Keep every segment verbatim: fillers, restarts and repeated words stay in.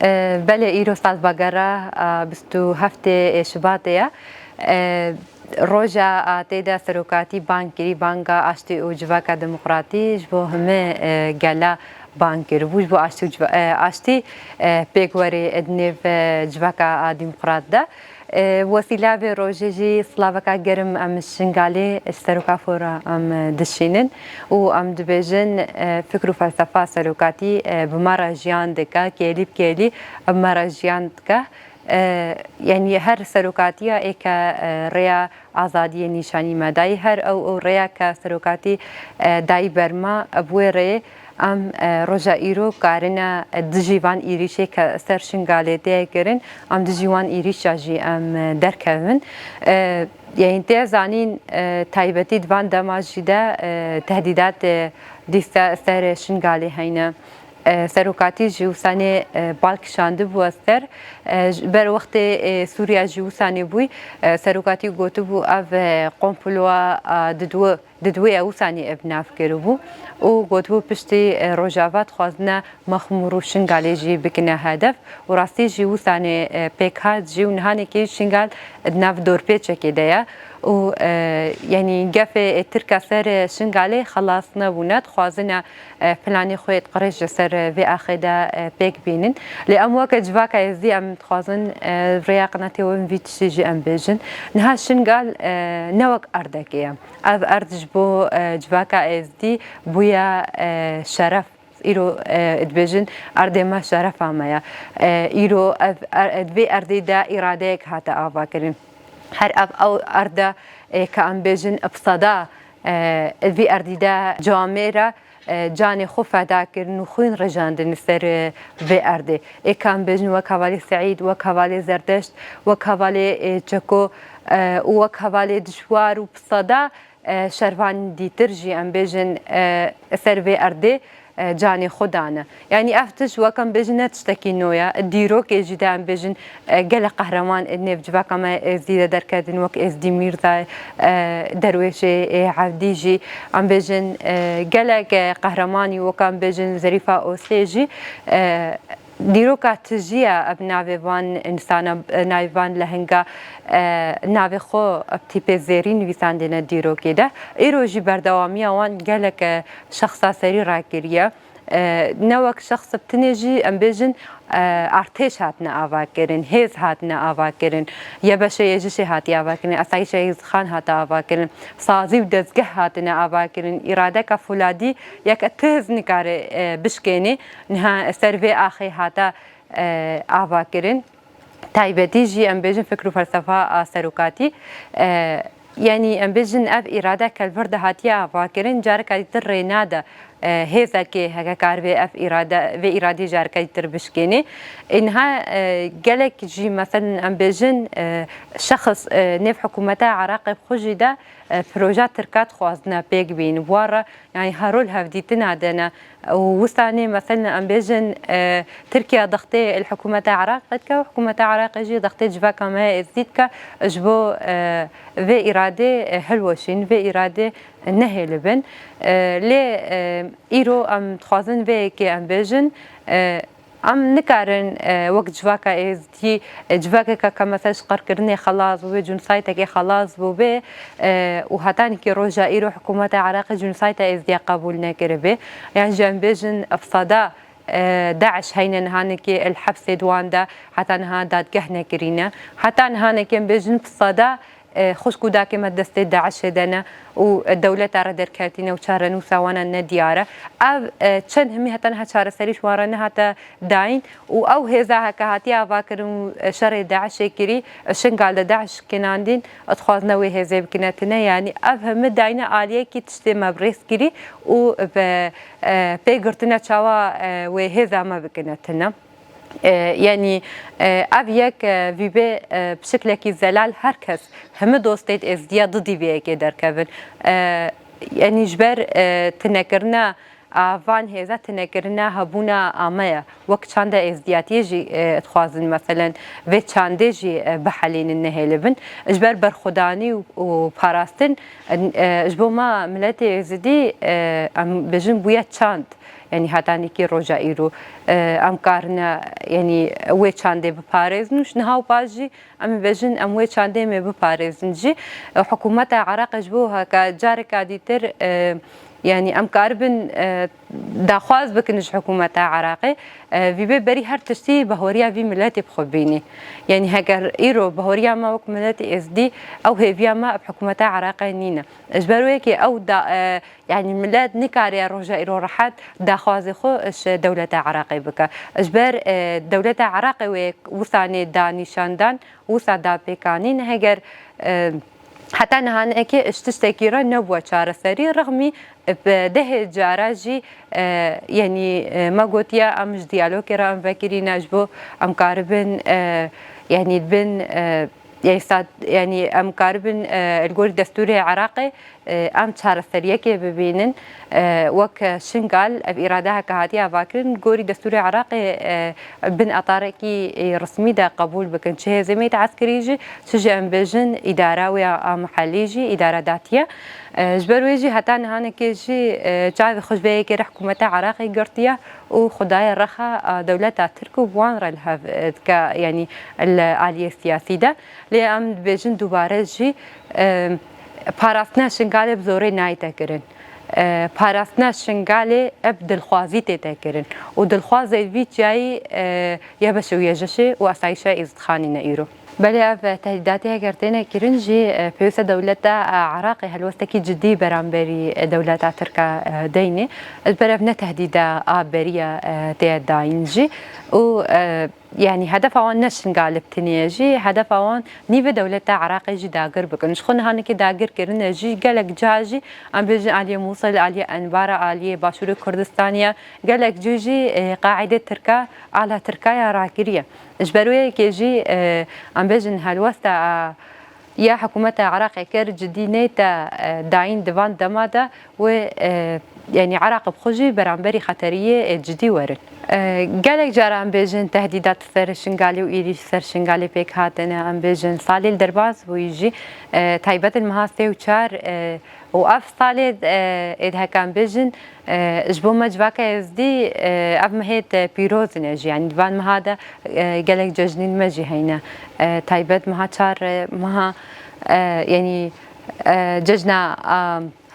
E, belê, îro salvegera, a, bîst û heftê Şibatê ye. E, roja, a, tê de serokatî bang kirî, banga aştî û civaka demokratî ji bo hemî, e, gela bang kiribû, ji bo aştî û civa-, e, aştî, e, pêk werê di nêv, e, civaka, a, demokrat de. E, wesîla vê rojê jî silaveka germ em ji Şingalê, ji seroka Fora em, e, dişînin û em dibêjin, e, fikr û felsefa serokatî, e, bi me re jiyan dike, kêlî bi kêlî bi me re jiyan dike. E, yanî her serokatiya ê ke, e, rêya azadiyê nîşanî me dayî, her ew, ew rêya ke serokatî, e, dayî ber me, bi wê rêyê em, e, roja îro karine, e, dijî van êrîşê ke ser Şingalê tê kirin, em dijî wan êrîşa jî em, e, derkevin. E, yanî tê zanîn, e, taybetî di van dema jî de, e, tehdîdatê dîsa ser Şingalê heyne. E, serokatî ji wî sanê, e, bal kişandibû ser, e, ji ber wextê, e, Sûriya ji wî sanê bûy, e, serokatî gotibû ev, e, komploa, e, di dû, di dû ew sanê ev nav kiribû û gotibû piştî, e, Rojava dixwazine Mexmûr û Şingalê jî bikine hedef û rastî jî wî sanê, e, pêk hat jî û nihanekê Şingal di nav dorpêçekê de ye û, e, yanî gefê, e, Tirka ser, e, Şingalê xelas nebûne, dixwazine e, planê xwe yê qirêj li ser, e, vê axê de, e, pêk bînin. Lê em weke civaka êzdî em dixwazin, e, rêya qinatê we vî tiştî jî em bêjin. Niha Şingal, e, ne wek erdekê ye. Ev erd ji bo, e, civaka êzdî bûye, e, şeref. Îro, e, dibêjin erdê me şerefa me ye. E, îro ev er-, di vê erdê de îradeyek hate avakirin. Her ev ew erde, e, ke em bêjin bi seda, e, vî erdî de camêre, e, canê xwe feda kirin û xwîn rêjandin li ser, e, vê erdê. Ê ke em bêjin wek hevalê Seîd, wek hevalê Zerdeşt, wek hevalê, e, Çeko, e, û wek hevalê Dişwar û bi seda, e, şervan dîtir jî em bêjin, e, ser vê erdê, e, canê xwe dane. Yanî ev tişt wek em bêjin ne tiştekî nû ye. Dîrokê jî de em bêjin, e, gelek qehreman ê nêv civaka me êzdî de derketin, wek Êzdî Mîrza, e, Derwêşê, ê Evdî jî. Em bêjin, e, gelek, e, qehremanî wek em bêjin Zerîfa Oslê jî, e, dîroka tijî ye ev navê van însana, navê van lehinga, e, navê xwe bi tîpê zêrî nivîsandine dîrokê de. Îro jî berdewamiya wan gelek, e, şexsa serî rakiriye. E, ne wek şexs bi tinê jî em bêjin, e, artêş hatine avakirin, hêz hatine avakirin, YBŞ YJŞê hatiye avakirin, Asayîşa Yezixan hate avakirin, sazî û dezgeh hatine avakirin, îradeka foladî yek tu hêz nikare, e, bişkênê, niha ser vê axê hate, e, avakirin. Taybetî jî em bêjin fikr û felsefa a serokatî, e, yanî em bêjin ev îrade ke li vir de hatiye avakirin, careka dîtir rê nade, e, hêzekê heke karibe ev îrade, vê îradê careka dîtir bişkênê. Ê niha, e, gelek jî, meselen, em bêjin, e, şexs, e, nêv hikûmeta Iraqê bi xwe jî de, e, proja Tirka dixwazine pêk bîn. Wa re, yanî, hero li hevdîtina de ne. Û wistanê, meselen, em bêjin, e, Tirkiye dextê li hikûmeta Iraqê dike û hikûmeta Iraqê jî dextê civaka me êzdî dike ji bo, e, vê îradê, e, hilweşîn, vê îradê nehêlibin. E, lê, e, îro em dixwazin vê yekê em bêjin, e, em nikarin, e, wek civaka êzdî, e, civakeke ke mesela ji qirkirinê xelas bû, wê cînosayteke xelas bû bê, e, û hetanîkî roja îro hikûmeta Iraqê cînosayta êzdiya qebûl nekiribe. Yan jî em bêjin bi seda, e, DAIŞ heyne nihanekê li hepsê di wan de heta niha dadgeh nekirîne. Heta nihanekê em bêjin bi seda, e, xwişk û dakê me destê DAIŞê de ne û dewleta re derketîne û çarenûsa wan e nediyar e. Ev, e, çend hemî heta niha çareserî ji wan re nehate dayîn û ew hêza heke hatiye avakirin û, e, şerê DAIŞê kirî, e, Şingal de DAIŞ kinandîn, e, dixwazine wê hêzê bikine tine. Yanî ev hemî dayîne aliyekî tiştê me bi rêz kirî û bi, e, pê girtine çawa, e, wê hêza me bikine tine. E, yanî, e, ev yek, e, vî bê, e, bi şiklekî zelal her kes, hemî dostêt êzdiya didî vê yekê derkevin. E, yanî ji ber, e, tinekirina a van hêza, tinekirina hebûna a me ye. Wek çanda êzdiyatiyê jî, e, dixwazin, meselen, vê çandê jî, e, bihelînin, nehêlibin. Ji ber berxwedanî û, û parastin, e, ji bo me miletê êzidî, e, em bêjin bûye çand. Yanî heta nîkî roja îro, e, em karine, yanî wê çandê biparêzin û ji niha û paş jî em ê bêjin em wê çandê em ê biparêzin jî. E, hikûmeta Iraqê ji bo heke careka dîtir, e, yanî em karibin, e, daxwaz bikin ji hikûmeta Iraqê, e, vî bê berî her tiştî bahweriya vî miletê bi xwe bînî. Yanî heger îro bahweriya me wek miletê Êzdî, ew hêviya me bi hikûmeta Iraqê nîne. Ji ber wê yekê ew da, e, Yanî milet nikare roja îro rehet daxwazê xwe ji dewleta Iraqê bike. Ji ber, e, dewleta Iraqê wê wisa nê da nîşandan, wisa da pêkanîn, heger, e, heta nihanekê ji tiştekî re nebûye çareserî, rexmî bi dehê cara jî, e, yanî, e, me gotiye em ji diyalogê re em vekirîne ji bo em karibin, e, yanî bin, e, Yanî sat-, yanî em karibin, e, li gorî destûrê Iraqê, e, em çareseriyekê bibînin. E, wek Şingal, ev îrade heke hatiye avakirin, li gorî destûrê Iraqê, e, bin etarekî, e, resmî de qebûl bikin. Çi hêzê meyt eskerî jî, çi jî em bêjin îdara wê ya a mihellî jî, îdara datiye. E, ji ber wê jî heta nihanekê jî, e, çavê xwe ji vê yekê re hikûmeta Iraqê girtiye û xwe daye rexa, e, dewleta Tirk û bi wan re li hev, e, dike, yanî li aliyê siyasî de. Lê em dibêjin dubare jî, e, parastina Şingalê bi zorê nayte kirin. E, parastina Şingalê bi dilxwazî tête kirin û dilxwazê vî çiyayî, e, YBŞ û YJŞ û Asayîşa Êzidxanî ne îro. Belê ev tehdîdatê heger têne kirin jî, e, pêwîst e dewleta, e, Iraqê helwestekî cidî beramberî, e, dewleta Tirk e, deynê. Ji ber ev ne tehdîda a beriya, e, tê dayîn jî û, e, Yanî hedefa wan ne Şingal bi tenê ye jî, hedefa wan nîvê dewleta Iraqê jî dagir bikin. Ji xwe niha nikê dagir kirine jî gelek ciha jî, em bêjin aliyê Mûsil, aliyê Enbara, aliyê Başûrê Kurdistanê ye. Gelek cî jî, e, qaîdê Tirka, ala Tirka ya rakiriye. Ji ber wê yekê jî, e, em bêjin helwesta, e, ya hikûmeta Iraqê ker cidî neyte, e, dayîn di van dema de wê, e, yanî Iraq bi xwe jî beramberî xeteriyê, e, cidî werin. E, gelek caran bêjin tehdîdat ser Şingalê û êrîş ser Şingalê pêk hatine. Em bêjin salê li derbas bûyî jî, e, taybet li meha sê û çar, e, û ev salê, e, êd hekan bêjin, e, ji bo me civaka Êzdî, e, ev mehêt, e, pîroz in e jî. Yanî di van meha de, e, gelek cejnên me jî heyne. E, taybet meha çar, e, meha, e, yanî, e, cejna, e,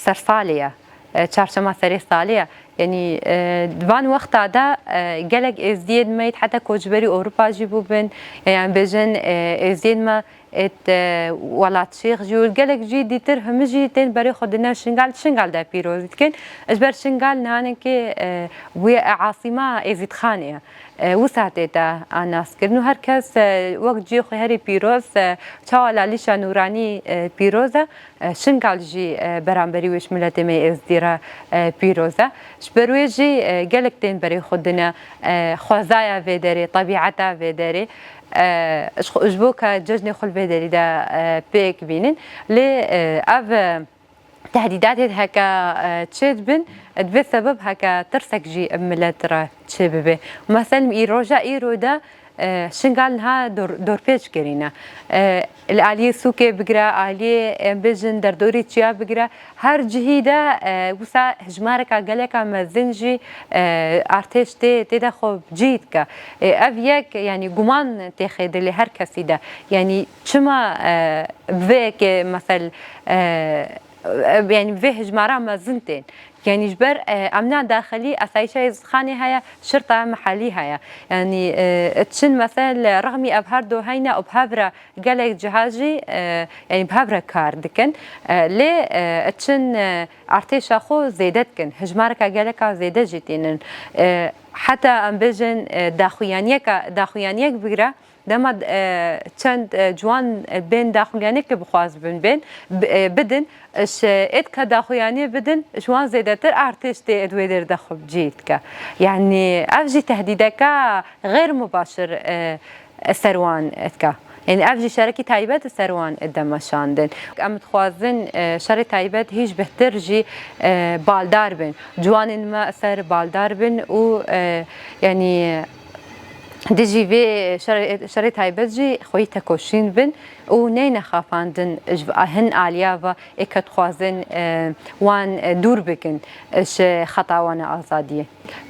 sersalê ye. E, çarşema serê salê ye. Yanî, e, di van wexta de, e, gelek Êzdiyên me heta koçberî Ewropa jî bûbin. E, em bêjin, e, Êzdiyên me êt, e, Welatşêx jî û gelek jî dîtir hemî jî tên berê xwe dine Şingal, Şingal de pîrozî dikin. Ji ber Şingal nihanekê, e, bûye, e, asîma Êzîdxanê ye. E, wisa tête a naskirin û her kes, e, wek cihê xwe herî pîroz, e, çawa Lalîşa Nûranî, e, pîroz e, e, Şingal jî, e, beramberî wê ji miletê me yê Êzdî re, e, pîroz e. Ji ber wê jî, e, gelek tên berê xwe dine, e, xwezaya vê derê, tebîeta vê derê, e, ji xwe, ji bo ke cejnê xwe li vê derî de, e, pêk bînin. Lê, e, ev, e, tehdîdatê heke, e, çê dibin, divê sebeb heke tirsek jî milet re çê bibe. Meselem, î roja îro de, e, Şingal niha dor-, dorpêç kirîne. E, li aliyê sûkê bigire, aliyê, em bêjin derdorê çiya bigire, her cihî de, e, wisa hijmareka geleka mezin jî, e, artêş tê, tê de xwe cî dike. E, ev yek, yanî guman têxê dilê her kesî de. Yanî çima, e, bi vê yekê mesel, e, e, yanî vê hijmara mezin tên. Yanî ji ber, e, emna daxilî, asayîşa Êzidxanê heye, şirta mihellî heye. Yanî, e, çin mesel rexmî ev her du heyne û bi hev re gelek ciha jî, e, yanî bi hev re kar dikin. E, lê, e, çin, e, artêşa xwe zêde dikin. Hijmareka geleka zêde jî tînin. E, heta em bêjin, e, daxuyaniyeka, daxuyaniyek bigire, Dema, e, çend, e, ciwan, e, bên daxuyaniyekê bixwazibin bên, bi-, e, bidin, ji êdka daxuyaniyê bidin, ji wan zêdetir artêş tê êd wê dêr de xwe cî dike. Yanî ev jî tehdîdeka xêr mubaşir, e, ser wan dike. Yanî ev jî şerekî taybet ser wan de meşandin. Em dixwazin, e, şerê taybet hîç bêhtir jî, e, baldar bin. Ciwanên me ser baldar bin û, e, yanî dijî vê şerê, şerê taybet jî xweyî tekoşîn bin û neyne xapandin ji hin aliya ve ê ke dixwazin, e, wan, e, dûr bikin, e, ji xeta wan e azadiyê.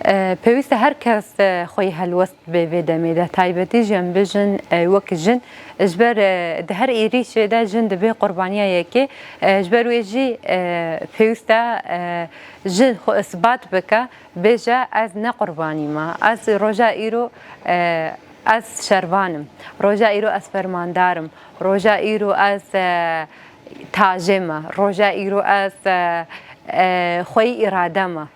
E, pêwîst e her kes, e, xweyî helwest bê vê demê de, taybetî jî em bijin, e, wek jin, ji ber, e, di her êrîşê de jin dibe qurbaniya yekê, e, ji ber wê jî, e, pêwîst e, e, jin xwe isbat bike, bêje, ez ne qurbanî me, ez roja îro, e, ez şervan im, roja îro ez fermandar im, roja îro ez, e, tajê me, roja îro ez, e, e, xweyî îrade me.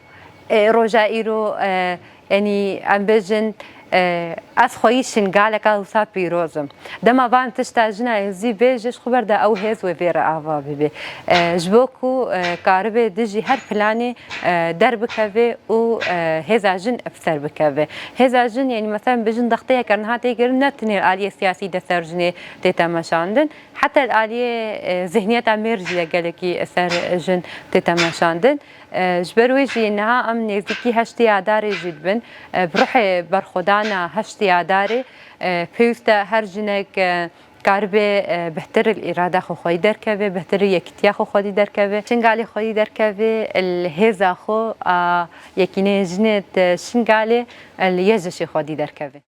E, roja îro, e, yanî em bêjin, e, ez xweyî şingaleka wisa pîroz im. Dema van tişta jina êzî bêje, ji xwe ber de ew hêz wê vê re ava bibe. E, ji bo ku, e, karibe dijî her planê, e, derbikeve û, e, hêza jin bi ser bikeve. Hêza jin, yanî mesela bijin dexteyeke niha tê kirin, ne tenê li aliyê siyasî de ser jinê tê temeşandin, heta li aliyê, e, zihniyeta mêr jî de gelekî ser jin tê temeşandin. E, ji ber wê jî niha em nêzîkî heştê Adarê jî dibin. E, bi ruhê berxwedana heştê Adarê, e, pêwîst e her jinek, e, karibe, e, bihtir li îrada xwe xwedî derkeve, bihtir li yekîtiya xwe xwedî derkeve, Şingalê xwedî derkeve, li hêza xwe a Yekîneyên Jinê di Şingalê, li YJŞê xwedî derkeve.